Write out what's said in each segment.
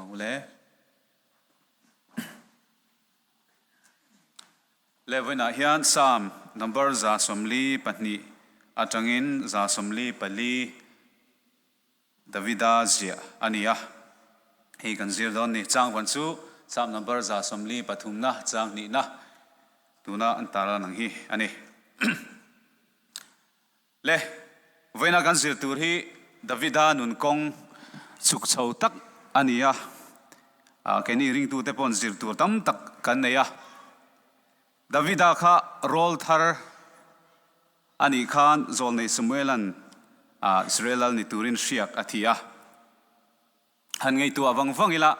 ang u le. Le vawiinah hian Psalm number 142 atangin 144 Davida ziah a ni a, hei kan zir dawn ni. Changvan chu Psalm number 143 na chang hnihna tuna an tarlan ang hi a ni. Le, vawiina kan zir tur hi Davida nun kawng chhuk chho tak a ni a, keini ringtute paw'n zir tur tam tak kan nei a. Davida kha rawl thar a nih khan Zawlnei Samuela'n Israel lal ni turin hriak a thi a. Han ngaihtuah vang vang ila,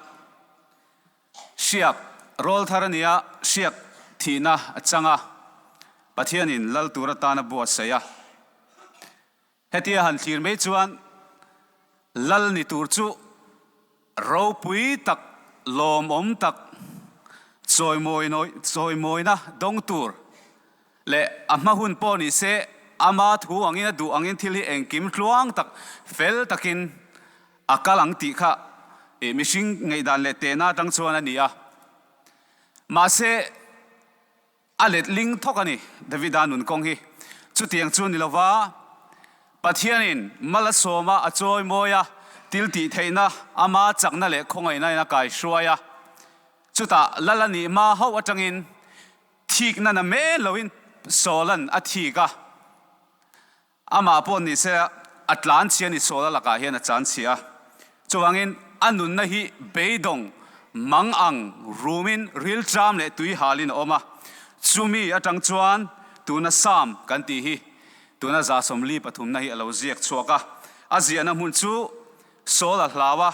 hriak rawl thar a nia, hriak thihna a chang a, Pathianin lal tur atan a buatsaih a. Hetia han thlir mai chuan lal ni tur chu ropui tak, lawmawm tak, chawimawina dawng tur leh a hma hun pawh ni se ama thu angin a duh angin thil hi engkim tluang tak, fel takin a kal ang tih kha mihring ngaihdan leh tehna atang chuan a ni a. Mahse. A letling thawk a ni, Davida nun kawng hi. Chutiang chu ni lova, Pathianin mal a sawm a, a chawi mawi a, thil tih theihna, ama chakna leh khawngaihna in a kaihruai a. Chutah Lal a nih hma hauh atangin thikna na men loin Saula'n a thik a. Amah pawh ni se a tlan chhia ni Saula lakah hian a chan chhia a. Chuvangin a nunna hi beidawng, mang ang, rumin, rilṭam leh tui halin a awm a. Chumi aṭang chuan tuna Psalm kan tih hi tuna 143na hi a lo ziak chhuak a. A ziahna hmun chu Saula hlau a.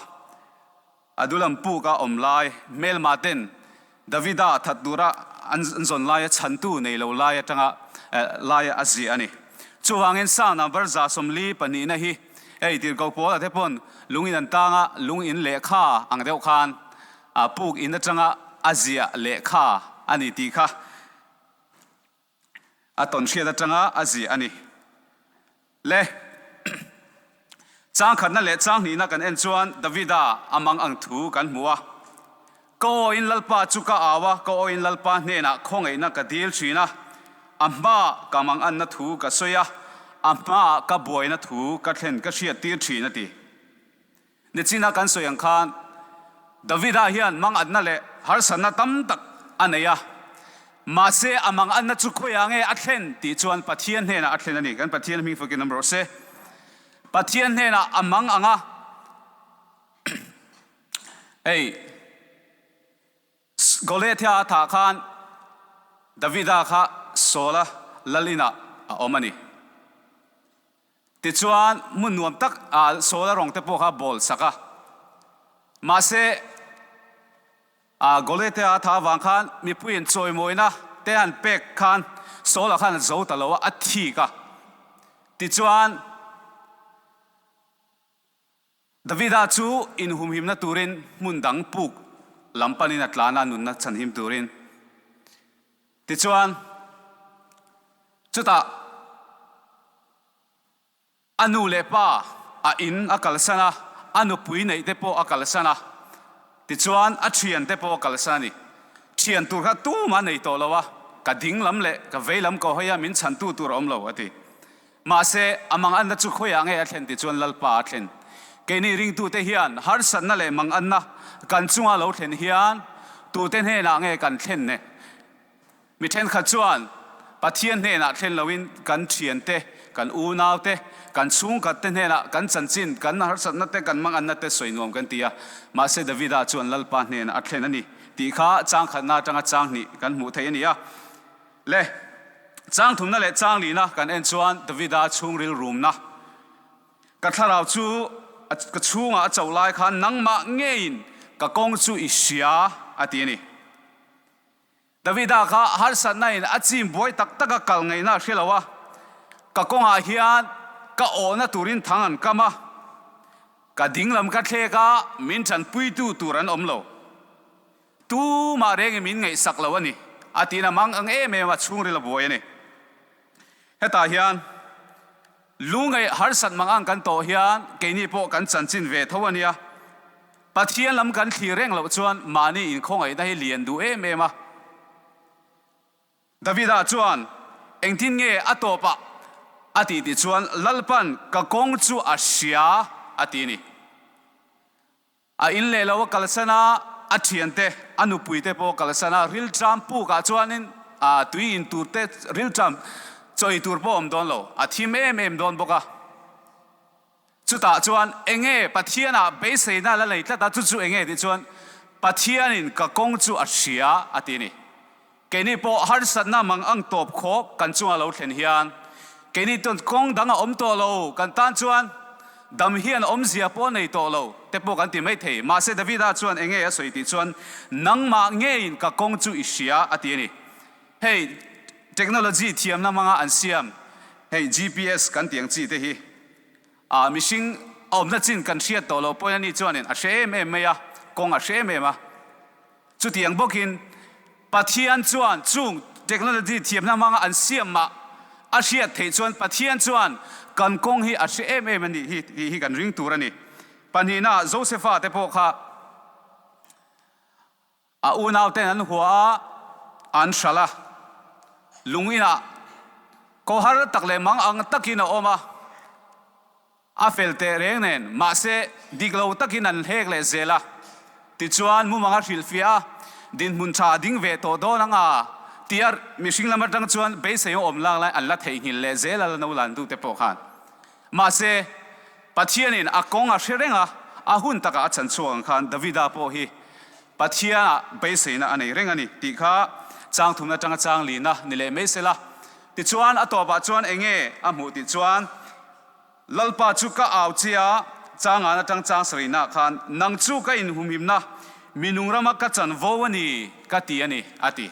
Adulam puk a awm lai, hmelma ten Davida that tura an zawn laia chhantu nei lo lai atanga laia a ziah a ni. Chuvangin Psalm number 142na hi hei tirhkoh Paula te pawn lung in an tang a, lung in lehkha ang deuh khan puk in atanga a ziah lehkha a ni tih kha A tawn hriat atanga a ziah a ni. Le, chang khatna leh chang hnihna kan en chuan Davida a mang ang thu kan hmu a. Ka awiin Lalpa chu ka au a, ka awiin Lalpa hnenah khawngaihna ka dil thin a. A hmaah ka mang anna thu ka sawi a, a hmaah ka buaina thu ka thlen ka hriat tir thin a ti. Nichina kan sawi ang khan Davida hian mangatna leh harsatna tam tak a nei a, mahse a mangatna chu khawiah nge a thlen tih chuan Pathian hnenah a thlen a ni. Kan Pathian hming fakin awm rawh se. Pathian hnenah a mang ang a, hei Goliath-a a thah khan Davida kha Saula lal inah a awm a ni. Tichuan, hmun nuam tak ah Saula rawng te pawh kha bawl sak a. Mahse, ah Goliath a tha avang khan mipuiin chawimawina te han pek khan Saula khan a zo ta lo a, a thik a. Tichuan, Davida chu inhumhimna turin hmun dang puk lam panin a tlan a, nunna chhanhim turin. Tichuan, chutah a nu leh pa a in a kalsan a, a nupui neih te pawh a kalsan a, tichuan a thian te pawh a kalsan a ni. Thian tur kha tumah a nei tawh lo a, ka ding lam leh ka vei lam ka hawi a, min chhantu tur a awm lo, a ti. Mahse, a manganna chu khawiah nge a thlen tih chuan Lalpa a thlen. Keini ringtute hian harsatna leh manganna kan chunga lo thlen hian tute hnenah nge kan thlen ne? Mi thenkhat chuan Pathian hnenah thlen loin kan thiante, kan unaute, kan chhungkhatte hnenah kan chanchin, kan harsatna te, kan manganna te sawi nuam kan ti a. Mahse, Davida chuan Lalpa hnenah a thlen a ni tih kha changkhatna atanga changhnih kan hmuh theih a ni a. Le, chang thumna leh chang lihna kan en chuan Davida chhungril rumna, Ka thlarau chu ka chhungah a chauh lai khan nangmah ngeiin ka kawng chu i hria, a ti a ni. Davida kha harsatna in a chim buai tak taka kal ngaihna a hre lo a, ka kawngah hian ka awhna turin thang an kam a, ka dinglam ka thlek a, min tanpuitu tur an awm lo. Tumah rengin min ngaihsak lo a ni, a tiin a mang ang em em a, chhungril a buai a ni. Hetah hian lu ngaih harsat mang ang kan tawh hian keini pawh kan chanchin ve tho a nia. Pathian lam kan thlir reng loh chuan mahni inkhawngaihna hi lian duh em em a. Davida chuan, Engtin nge a tawpah a tih tih chuan Lalpan ka kawng chu a hria a ti a ni. A in leh lo a kalsan a, a thiante, a nupuite pawh a kalsan a, rilṭam pukah chuanin a tui in tur te, rilṭam chawi tur pawh a awm dawn lo, a thim em em dawn bawk a. Chutah chuan enge Pathianah beiseina la nei tlat a, chu chu enge tih chuan Pathianin ka kawng chu a hria a ti a ni. Keini pawh harsatna mang ang tawp khawk kan chunga lo thlen hian keini chuan kawng dang a awm tawh lo, kan tan chuan dam hian awmzia pawh a nei tawh lo te pawh kan ti mai thei. Mahse Davida chuan enge a sawi tih chuan nangmah ngeiin ka kawng chu i hria a ti a ni. Hei technology thiamna hmanga an siam hei GPS kan tih ang chi te hi a mihring awmna chin kan hriat tawh loh pawhin ani chuanin a hre em em mai a, kawng a hre em em a. Chutiang bawkin Pathian chuan chung technology thiamna hmanga an siam mah a hriat theih chuan Pathian chuan kan kawng hi a hre em em a nih hi tih hi kan ring tur a ni. Pahnihna Josepha te pawh kha A unauten an hua a, an hralh a. Lung inah ko har tak leh mang ang takin a awm a, a fel teh reng nen, mahse dik lo takin an hlek leh zel a. Tichuan mumang a hrilhfiah a, dinhmun tha a ding ve tawh dawn ang a, tia mihring lam atang chuan beisei awm lak lai an la theihnghilh leh zel a la no lan dute pawh khan. Mahse, Pathianin a kawng a hre reng a, a hun takah a chan chhuak ang khan Davida pawh hi Pathianah beiseina a nei reng a ni tih kha chang thumna atanga chang lina ni leh mai sela. Tichuan, a tawpah chuan eng nge a hmuh tih chuan, Lalpa chu ka au che a, changan atang chang sarihnaah khan, Nang chu ka inhumhimna, mi nung rama ka chanvo a ni, ka ti a ni, a ti.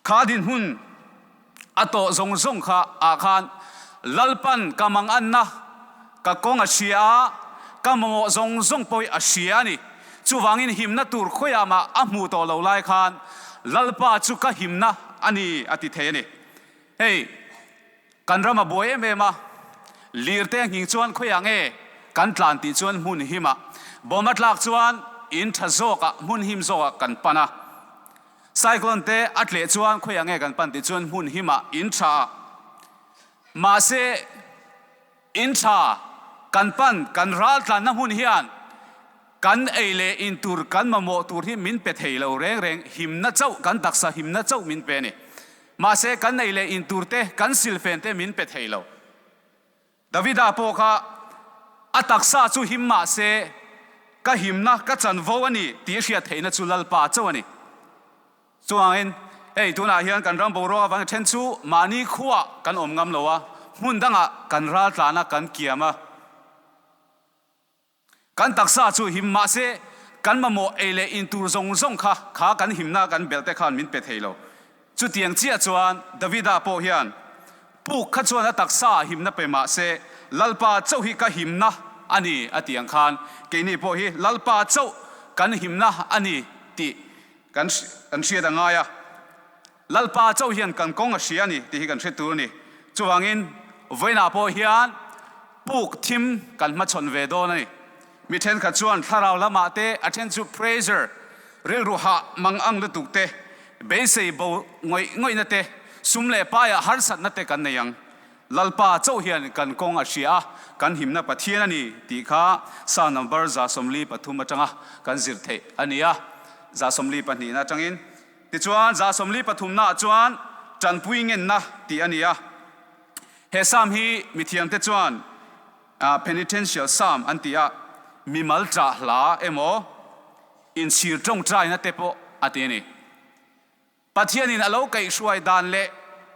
Kha dinhmun a tawh zawng zawng kha ah khan Lalpan ka manganna ka kawng a hria a, ka mamawh zawng zawng pawh hi a hria a ni. Chuvangin himna tur khawiah mah a hmuh tawh lo lai khan Lalpa chu ka himna a ni a ti thei a ni. Hei. Kan ram a buai em em a, lirte a nghing chuan khawiah nge kan tlan tih chuan hmun him ah, bawm a tlak chuan in tha zawk ah hmun him zawk ah kan pan a, cyclone te a tleh chuan khawiah nge kan pan tih chuan hmun him ah in tha ah. Mahse in tha kan pan kan ral tlanna hmun hian Kan ei leh in tur kan mamawh tur hi min pe thei lo reng reng, himna chauh, kan taksa himna chauh min pe a ni. Mahse, kan ei leh in tur te, kan silfen te min pe thei lo. Davida pawh kha a taksa chu him mah se, ka himna, ka chanvo a ni tih hriat theihna chu Lalpa chauh a ni. Chuvangin, hei tunah hian kan ram boruak avangin then chu mahni khuaah kan awm ngam lo a, hmun dangah kan raltlan a, kan kiam a. Kan taksa chu him mahse kan mamawh ei leh in tur zawng zawng kha kha kan himna kan belh te khan min pe thei lo. Chutiang chiah chuan Davida pawh hian puk kha chuan a taksa ah himna pe mahse Lalpa chauh hi ka himna a ni a tih ang khan keini pawh hi Lalpa chauh kan himna a ni tih kan hriat a ngai a. Lalpa chauh hian kan kawng a hria a ni tih hi kan hre tur a ni. Chuvangin, vawiinah pawh hian puk thim kan hmachhawn ve dawn a ni. Mi thenkhat chuan thlarau lamah te, a then chu pressure, rilru hah mang ang lutuk te, beisei bo ngawih ngawihna te, sum leh paiah harsatna te kan nei ang. Lalpa chauh hian kan kawng a hria a, kan himna Pathian a ni tih kha Psalm number 143 atanga kan zir theih a ni a, 142 na atangin. Tichuan, 143naah chuan Tanpui ngenna tih a ni a. He Psalm hi mithiamte chuan Penitential Psalm an ti a, mimal ṭah hla emaw, inchhir ṭawngṭaina te pawh a ti a ni. Pathianin a lo kaihhruai dan leh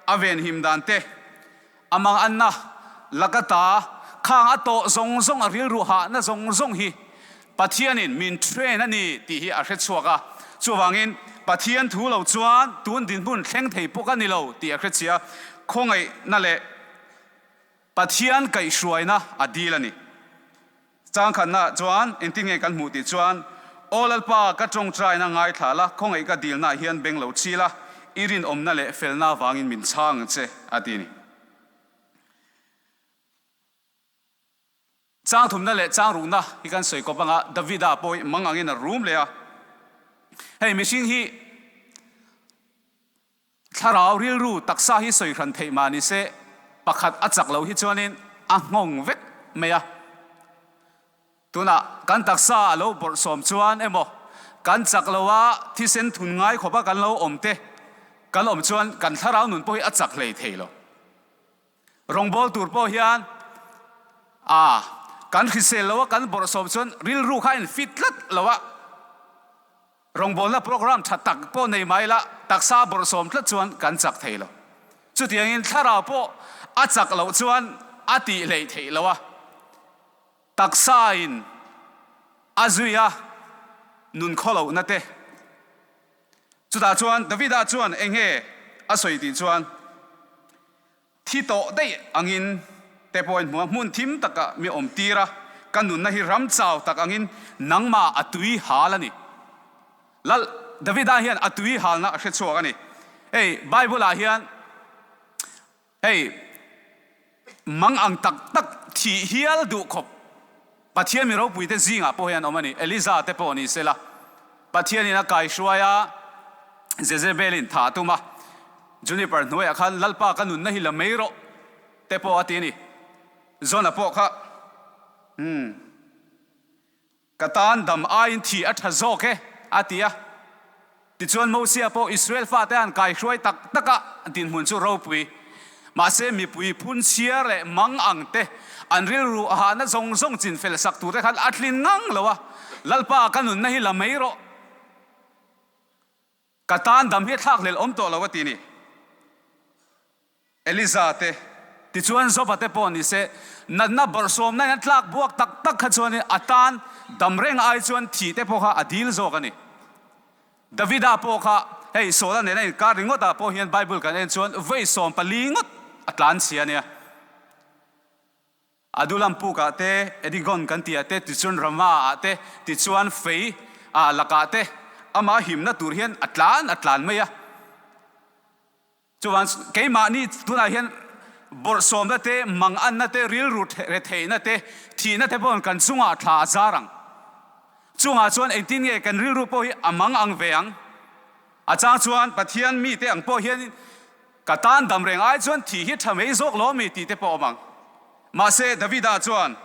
a venhim dan te, A manganna laka ta khang a tawh zawng zawng a rilru hahna zawng zawng hi Pathianin min train a ni tih hi a hre chhuak a. Chuvangin Pathian thu lo chuan tun dinhmun thleng thei pawh ka ni lo tih a hre chhia. Khawngaihna leh Pathian kaihhruaina a dil a ni. Changkhatnaah chuan engtin nge kan hmuh tih chuan, Aw Lalpa, ka tawngtaina ngaithla la, khawngaih ka dilnaah hian beng lo chil a, i rinawmna leh felna avangin min chhang ang che, a ti a ni. Chang thumna leh chang rukna hi kan sawi kawp anga Davida pawh hi mang angin a rum leh a. Hei mihring hi thlarau rilru taksa hi sawi hran theih mah ni se pakhat a chak lo hi chuanin a nghawng vek mai a. Tunah kan taksa a lo bawrhsawm chuan emaw kan chak lo a thisen thun ngai khawpa kan lo awm te kan awm chuan kan thlarau nun pawh hi a chak hlei thei lo. Rawngbâwl tur pawh hian a kan hrisel lo a, kan bawrhsawm chuan rilru kha a in fit tlat lo a, rawngbâwlna program tha tak pawh nei mai la, taksa bawrhsawm tlat chuan kan chak thei lo. Chutiangin thlarau pawh a chak loh chuan a tih hleih theih lo a, taksain a zui a, nun khawlohna te. Chutah chuan Davida chuan eng nge a sawi tih chuan, Thi tawh daih angin te pawh in hmu a, hmun thim takah mi awm tir a, ka nunna hi ram chau tak angin nangmah a tui hal a ni. Lal Davida hian a tui halna a hre chhuak a ni. Hei Bible-ah hian Hei, mang ang tak tak thih hial duh khawp Pathian mi ropuite zingah pawh hian awm a ni. Eliza te pawh ni sela, Pathianin a kaihruai a, Jezebelin thah a tum a, Juniper hnuaiah khan Lalpa ka nunna hi la mai rawh te pawh a ti a ni. Jona pawh kha, umm. Ka tan dam aiin thih a tha zawk e, a ti a. Tichuan Mosia pawh Israel fate han kaihruai tak tak a, dinhmun chu ropui. Mahse mipui phun chhiar leh mang ang te, an rilru a hahna zawng zawng chinfel sak turte khan a tlin ngang lo a, Lalpa ka nunna hi la mai rawh. Ka tan dam hi a thlakhlelh awm tawh lo a ti ni. Eliza te, tichuan Joba te pawh ni se, natna bawrhsawmna in a tlak buak tak tak kha chuanin a tan dam reng ai chuan thih te pawh kha a dil zawk a ni. Davida pawh kha hei Saula nena inkar ringawtah pawh hian Bible kan en chuan vawi 14 ngawt a tlan chhia a nia. Adulam pukah te, Edigon kan tihah te, tichuan Rama ah te, tichuan Fei ah lakah te amah himna tur hian a tlan a tlan mai a. Chuvang keimahni tunah hian bawrhsawmna te, manganna te, rilru retheihna te, thihna te pawhin kan chungah thla a zar ang. Chungah chuan engtin nge kan rilru pawh hi a mang ang ve ang? A chang chuan Pathian mite ang pawh hian Ka tan dam reng ai chuan thih hi tha mai zawk lo mi tih te pawh awm ang. Mahse Davida chuan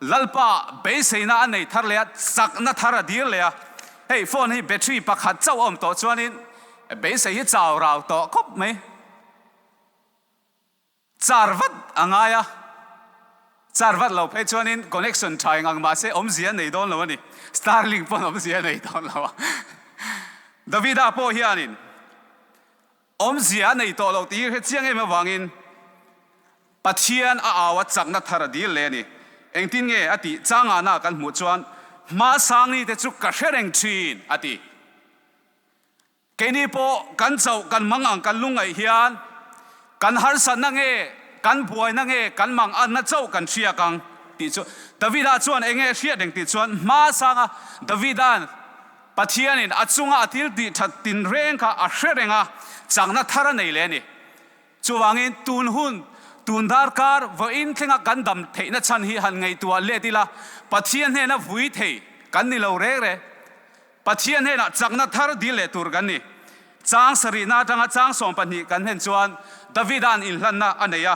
Lalpa beiseina a nei thar leh a, chakna thar a dir leh a. Hei phone hi battery pakhat chauh a awm tawh chuanin beisei hi chau rau tawh khawp mai. Char vat a ngai a, char vat lo phei chuanin connection tha eng ang mahse awmzia a nei dawn lo a ni. Starlink pawn awmzia a nei dawn lo a. Davida pawh hianin Awmzia a nei tawh lo tih hi hre chiang em avangin Pathian a au a chakna thar a dil leh a ni. Engtin nge a tih changahna kan hmuh chuan hma sangni te chu ka hre reng thin a ti. Keini pawh kan chauh kan mang ang kan lungngaih hian kan harsatna nge kan buaina nge kan mang anna chauh kan hriak ang tih chu Davida chuan enge a hriat reng tih chuan hma sanga Davida'n Pathianin a chunga a thil tih that tinreng kha a hre reng a, chakna thar a nei leh a ni. Chuvangin tun hun, tun darkar vawiin thlenga kan dam theihna chhan hi han ngaihtuah let ila, Pathian hnena vui thei kan ni lo reng reng. Pathian hnenah chakna thar dil leh tur kan ni. Chang sarihna atanga chang 12 kan hnen chuan Davida'n inhlanna a nei a.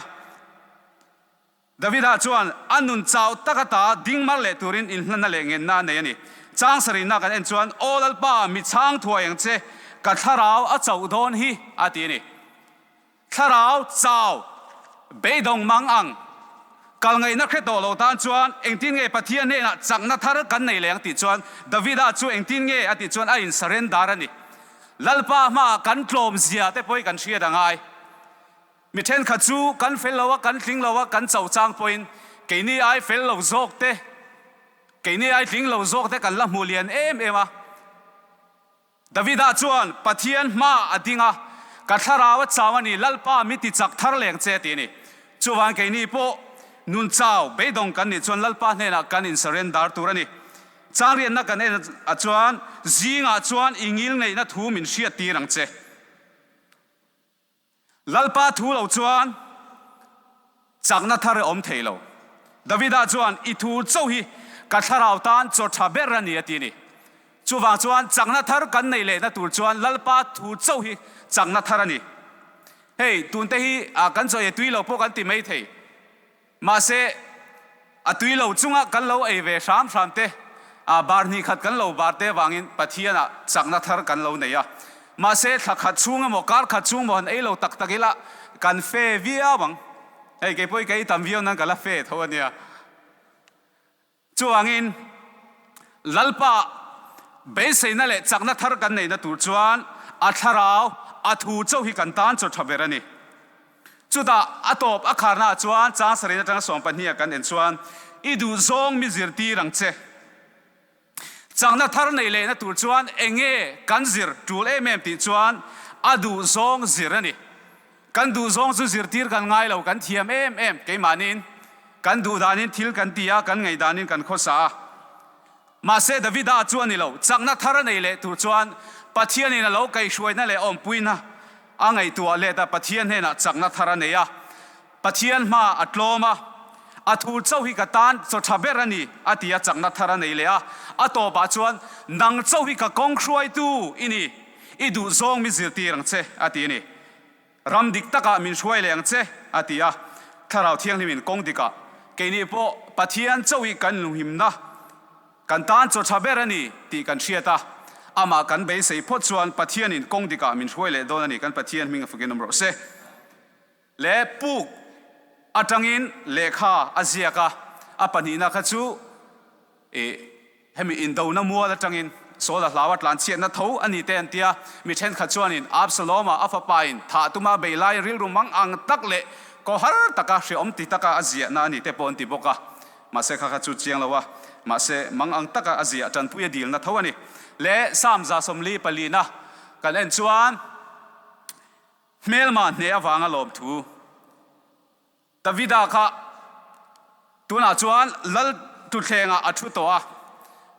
Davida chuan a nun chau tak ata ding mar leh turin inhlanna leh ngenna a nei a ni. Chang sarihna kan en chuan, Aw Lalpa, mi chhang thuai ang che, ka thlarau a chauh dawn hi, a ti a ni. Thlarau chau, beidawng mang ang, kal ngaihna hre tawh lo tan chuan engtin nge Pathian hnenah chakna thar kan nei leh ang tih chuan Davida chu engtin nge a tih chuan a in surrender a ni. Lalpa hmaah kan tlawm zia te pawh hi kan hriat a ngai. Mi thenkhat chu kan fel lo a, kan tling lo a, kan cho chang pawhin keini ai fel lo zawk te, keini ai tling lo zawk te kan la hmu lian em em a. Davida chuan Pathian hma a ding a, Ka thlarau a chau a ni, Lalpa mi ti chak thar leng che ti a ni. Chuvang keini pawh nun chau beidawng kan nih chuan Lalpa hnenah kan in surrender tur a ni. Changriatna kan en a chuan zingah chuan i ngil ngeihna thu min hriattir ang che. Lalpa thu lo chuan chakna thar a awm thei lo. Davida chuan, I thu chauh hi ka thlarau tan chaw tha ber a ni, a ti a ni. Chuvang chuan chakna thar kan neih lehna tur chuan Lalpa thu chauh hi chakna thar a ni. Hei, tunte hi kan chaw ei tui lo pawh kan ti mai thei. Mahse, a tui lo chunga kan lo ei ve hram hram te, bar hnih khat kan lo bar te avangin Pathianah chakna thar kan lo nei a. Mahse, thla khat chhung emaw, kar khat chhung emaw han ei lo tak tak ila kan fe viau ang. Hei, kei pawh hi ka ei tam viau nan ka la fe tho a nia. Chuvangin, Lalpa beiseina leh chakna thar kan neihna tur chuan a thlarau, a thu chauh hi kan tan chaw tha ber a ni. Chutah a tawp a kharnaah chuan chang sarih atanga sawmpahniha kan en chuan, I duhzawng mi zirtir ang che. Chakna thar neih lehna tur chuan enge kan zir tul em em tih chuan a duhzawng zir a ni. Kan duhzawng chu zirtir kan ngai lo, kan thiam em em keimahniin. Kan duh danin thil kan ti a, kan ngaih danin kan khawsa a. Mahse Davida chu a ni lo, chakna thar a nei leh tur chuan Pathianin a lo kaihhruaina leh awmpuina a ngaihtuah let a, Pathian hnenah chakna thar a nei a. Pathian hma a tlawm a, a thu chauh hi ka tan chaw tha ber a ni a ti a, chakna thar a nei leh a. A tawpah chuan, Nang chauh hi ka kawng hruaitu i ni, i duhzawng mi zirtir ang che a ti a ni. Ram dik takah min hruai leh ang che, a ti a. Thlarau Thianghlimin kawng dikah keini pawh Pathian chauh hi kan lunghimna, kan tan chaw tha ber a ni tih kan hriat a. Amah kan beisei phawt chuan Pathianin kawng dikah min hruai leh dawn a ni. Kan Pathian hming a fakin awm rawh se. Leh puk atangin lehkha a ziak a, a pahnihna kha chu Ih, hemi indona mual atangin Saul a hlau a tlanchhiatna tho a ni te an tia. Mi thenkhat chuanin Absalom-a a fapain thah tuma bei lai rilru mang ang tak leh kaw har taka hreawm ti taka a ziahna a ni te pawh an ti bawk a. Mahse kha kha chu chiang lo a, mahse mang ang taka a ziah tanpui a dilna tho a ni. Leh Psalm 44 palina kan en chuan hmelma hneh avanga lawmthu. Davida kha tunah chuan lal tuthlengah a thu tawh a,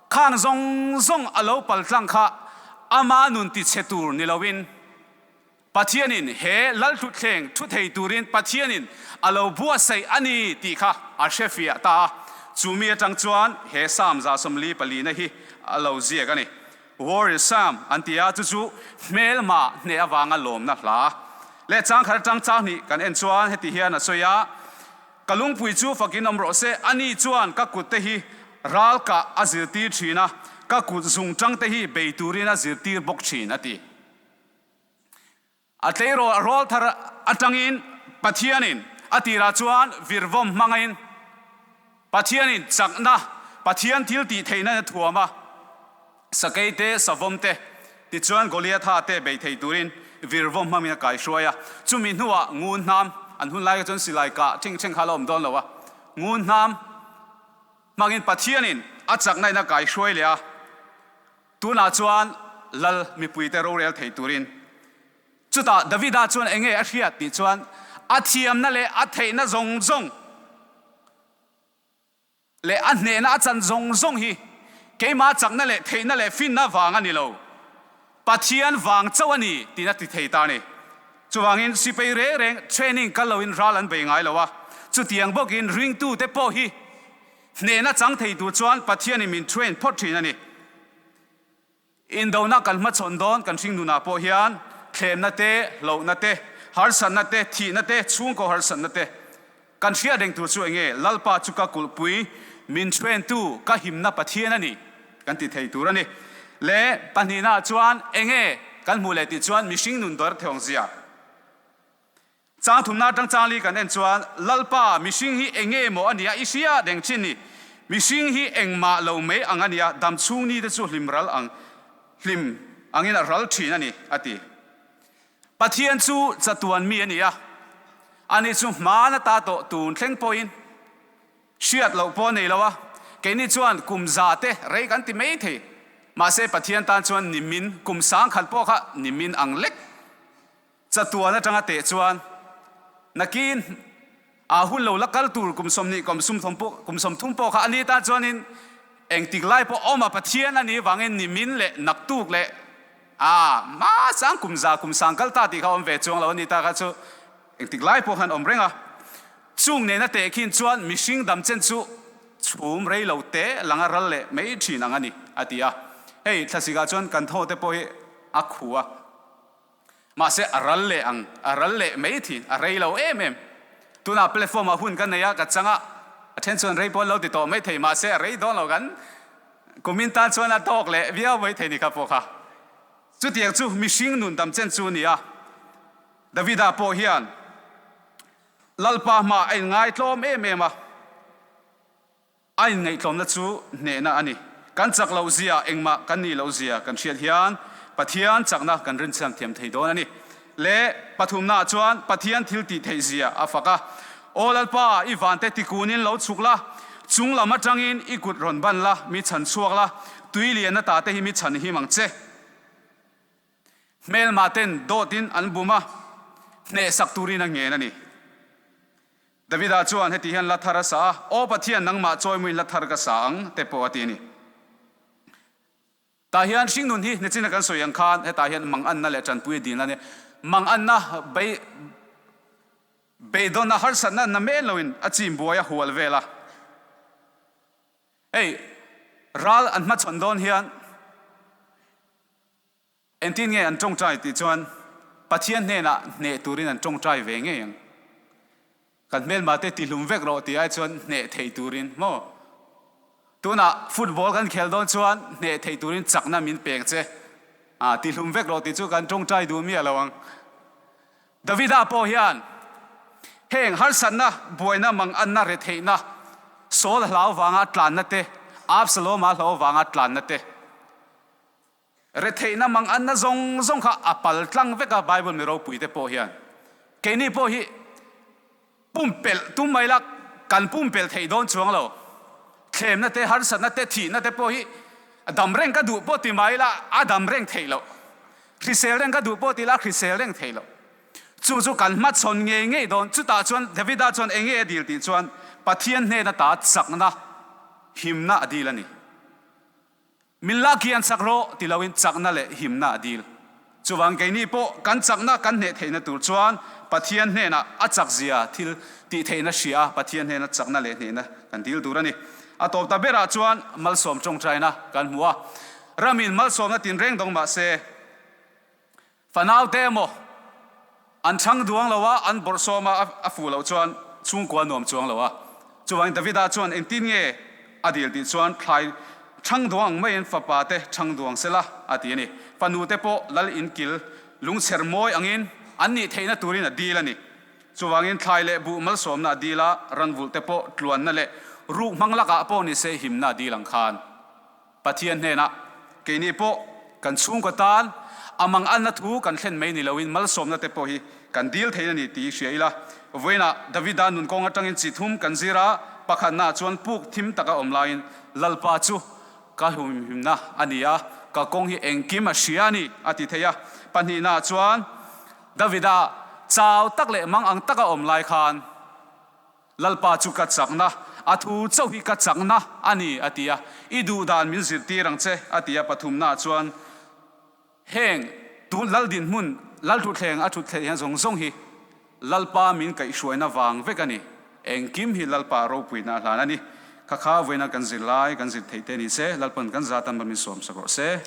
khang zawng zawng a lo pal tlang kha ama nun tichhe tur ni loin Pathianin he lal thutthleng thu thei turin Pathianin a lo buatsaih a ni tih kha a hrefiah ta a, chumi atang chuan he Psalm 44 na hi a lo ziak a ni. Warrior Psalm an ti a, chu chu hmelma hneh avanga lawmna hla leh chang khat atang chang hnih kan en chuan heti hian a sawi a, Ka lungpui chu fakin awm rawh se, ani chuan ka kut te hi ral kah a zirtir thin a, ka kut zung tang te hi bei turin a zirtir bawk thin a ti. A tleirawl rawl thar atangin Pathianin a tirah chuan virvawm hmangin Pathianin chakna, Pathian thil tih theihna a thuam a, sakei te, savawm te, tichuan Goliatha te bei thei turin virvawm hmangin a kaihruai a. Chumi hnuah ngun hnam, an hun lai kha chuan silai kah theng theng kha a la awm dawn lo a, ngun hnam hmangin Pathianin a chakna in a kaihruai leh a. Tunah chuan lal mipuite rorel thei turin. Chutah Davida chuan eng nge a hriat tih chuan a thiamna leh a theihna zawng zawng leh a hnehna a chan zawng zawng hi keimah chakna leh theihna leh finna vang a ni lo, Pathian vang chauh a ni tiin a ti thei ta a ni. Chuvangin sipei reng reng training kal loin ral an bei ngai lo a, chutiang bawkin ringtute pawh hi Hnehna chang thei tur chuan Pathianin min train phawt thin a ni. Indona kan hmachhawn dawn kan hring nunah pawh hian thlemna te, hlauhna te, harsatna te, thihna te, chhungkaw harsatna te kan hriat reng tur chu enge Lalpa chu ka kulhpui, min train tu, ka himna Pathian a ni kan ti thei tur a ni. Leh pahnihnaah chuan enge kan hmuh leh tih chuan mihring nun dawr theuang zia. Chang thumna atang chang li kan en chuan, Lalpa, mihring hi eng nge maw a nia i hria reng thin ni? Mihring hi engmah lo mai ang a nia, dam chhung ni te chu hlim ral ang, hlim angin a ral thin a ni, a ti. Pathian chu chatuan mi a ni a, ani chu hmaan ata tawh tun thleng pawhin hriat loh pawh a nei lo a, keini chuan kum za te rei kan ti mai thei, mahse Pathian tan chuan nimin kum sangkhat pawh kha nimin ang lek. Chatuan atanga teh chuan nakin a hun lo la kal tur kum 20 kum sum pawh kum 30 pawh kha a ni ta chuanin engtik lai pawh awm a Pathian a nih vangin nimin leh naktuk leh a hma sang kum za kum sang kal ta tih kha awm ve chuang lo a ni ta kha chu engtik lai pawh khan awm reng a. Chung nena tehkhin chuan mihring dam chen chu chhum rei lo te lang a ral leh mai thin ang a ni, a ti a. Hei thlasikah chuan kan thaw te pawh hi a khu a, mahse a ral leh ang, a ral leh mai thin, a rei lo em em. Tunah platform ah hun ka nei a, ka chang a, a then chuan rei pawh an lo ti tawh mai thei, mahse a rei dawn lo kan kumin tan chuan a tawk leh viau mai thei ni kha pawh kha. Chutiang chu mihring nun dam chen chu a ni a, Davida pawh hian Lalpa hma a inngai tlawm em em a, a inngaihtlawmna chu hnehna a ni. Kan chak loh zia, engmah kan nih loh zia kan hriat hian Pathian chakna kan rinchhan thiam thei dawn a ni. Leh pathumnaah chuan Pathian thil tih theih zia a fak a, Aw Lalpa, i vante tikunin lo chhuk la, chung lam atangin i kut rawn ban la, mi chhan chhuak la, tui lian ata te hi mi chhan him ang che. Hmelma ten dawtin an bum a, hnehsak turin a ngen a ni. Davida chuan heti hian la thar a sa a, Aw Pathian, nangmah chawimuin la thar ka sa ang, te pawh a ti a ni. Tah hian hringnun hi nichin a kan sawi ang khan hetah hian manganna leh tanpui a dil a ni. Manganna bei beidawnna harsatna na men loin a chim buai a hual vel a. Hei ral an hmachhawn dawn hian Engtin nge an tawngtai tih chuan Pathian hnenah hneh turin an tawngtai ve ngei ang. Kan hmelmate tihlum vek rawh tih ai chuan hneh thei turin maw? Tunah football kan khel dawn chuan hneh thei turin chakna min peng che. Ah, tihlum vek rawh tih chu kan tawngtai duh miah lo ang. Davida pawh hian heng harsatna, buaina, manganna, retheihna, Saul hlau vanga tlanna te, Absaloma hlau vanga tlanna te, Retheihna manganna zawng zawng kha a pal tlang vek a, Bible mi ropui te pawh hian. Keini pawh hi pumpelh tum mai la, kan pumpelh theih dawn chuang lo. Thlemna te, harsatna te, thihna te pawh hi dam reng ka duh pawh ti mai la, a dam reng theih loh. Hrisel reng ka duh pawh ti la, a hrisel reng theih loh. Chu chu kan hmachhawn ngei ngei dawn. Chutah chuan Davida chuan eng nge a dil tih chuan Pathian hnena ta chakna, himna a dil a ni. Min la kian chak rawh ti loin chakna leh himna a dil. Chuvang keini pawh kan chakna kan hneh theihna tur chuan Pathian hnenah a chakzia thil tih theihna hria a Pathian hnena chakna leh hnehna kan dil tur a ni. A tawp ta berah chuan malsawm tawngtaina kan hmu a. Ramin malsawmna tinreng dawng mah se, Fanau te emaw an chhang duang lo a, an bawrhsawm a, a fuh loh chuan chhungkua nuam chuang lo a. Chuvangin Davida chuan engtin nge a dil tih chuan thlai chhang duang ang maiin fapa te chhang duang sela a ti a ni. Fanu te pawh lal inkil lungchher mawi angin an nih theihna turin a dil a ni. Chuvangin thlai leh buh malsawmna a dil a, ranvulh te pawh tluanna leh ruk hmang lakah pawh ni se himna a dil ang khan. Pathian hnenah keini pawh kan chhungkaw tan a manganna thu kan thlen mai ni loin malsawmna te pawh hi kan dil thein a ni tih hria ila. Vawiinah Davida nun kawng atangin chi thum kan zir a, pakhatnaah chuan puk thim taka awm laiin Lalpa chu ka humhimna a ni a, ka kawng hi engkim a hria a ni a ti thei a. Pahnihnaah chuan Davida chau tak leh mangang taka awm lai khan, Lalpa chu ka chakna, a thu chauh hi ka chakna a ni, a ti a. I duh dan min zirtir ang che, a ti a. Pathumnaah chuan heng tun Lal dinhmun, Lal thutthleng a thutthleng hian zawng zawng hi Lalpa min kaihhruaina vang vek a ni. Engkim hi Lalpa ropuina a hlan a ni. Kha kha vawiina kan zir lai, kan zir theih te ni se, Lalpa'n kan zatan min sawmsak rawh se.